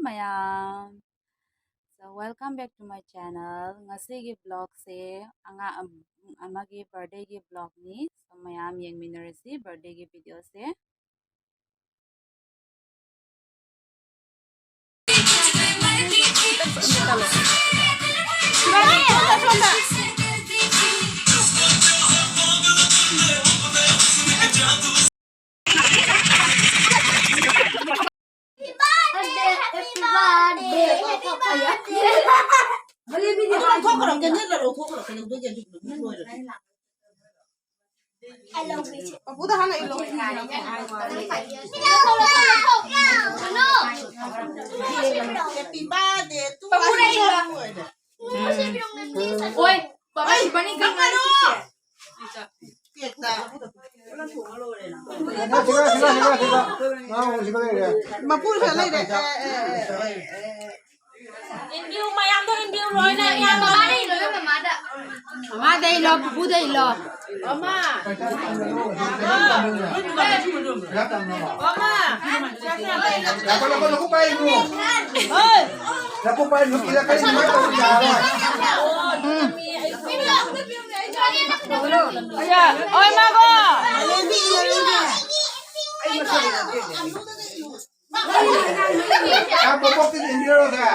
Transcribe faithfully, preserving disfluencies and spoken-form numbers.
ꯃꯌꯥꯝ꯫ So, welcome back to my channel. ꯉꯁꯤꯒꯤ vlogꯁꯦ ꯑꯉꯥꯡ ꯑꯃꯒꯤ birthdayꯒꯤ vlogꯅꯤ꯫ So, ꯃꯌꯥꯝ ꯌꯦꯡꯃꯤꯟꯅꯔꯁꯤ birthdayꯒꯤ videoꯁꯦ꯫ ꯄꯥꯕꯨꯗ ꯍꯥꯟꯅ ꯏꯜꯂꯣ꯫ ꯃꯄꯨꯗ ꯂꯩꯔꯦ꯫ ꯑꯦ, ꯑꯦ, ꯑꯦ, ꯑꯦ꯫ ꯏꯟꯕꯤꯌꯨ, ꯃꯌꯥꯝꯗꯣ ꯏꯟꯕꯤꯌꯨ ꯂꯣꯏꯅ, ꯏꯌꯥꯝꯕ꯫ ꯃꯃꯥꯗ ꯏꯜꯂꯣ, ꯄꯨꯄꯨꯗ ꯏꯜꯂꯣ꯫ ꯃꯃꯥ꯫ ꯃꯃꯥ꯫ ꯉꯥꯏꯈꯣ, ꯉꯥꯏꯈꯣ, ꯉꯥꯏꯈꯣ, ꯄꯥꯏ ꯏꯕꯨꯡꯉꯣ꯫ ꯍꯣꯏ꯫ ꯉꯥꯏꯈꯣ, ꯄꯥꯏ ꯅꯨꯄꯤꯗ ꯀꯔꯤ ꯀꯃꯥꯏꯅ ꯇꯧꯕ ꯌꯥꯔꯣꯏ꯫ ꯎꯝ꯫ ꯑꯣꯏ, ꯃꯥꯒꯣ꯫ ꯅꯪ ꯄꯣꯄꯣꯛꯇꯤ ꯏꯟꯕꯤꯔꯔꯣꯏꯗ꯭ꯔꯥ?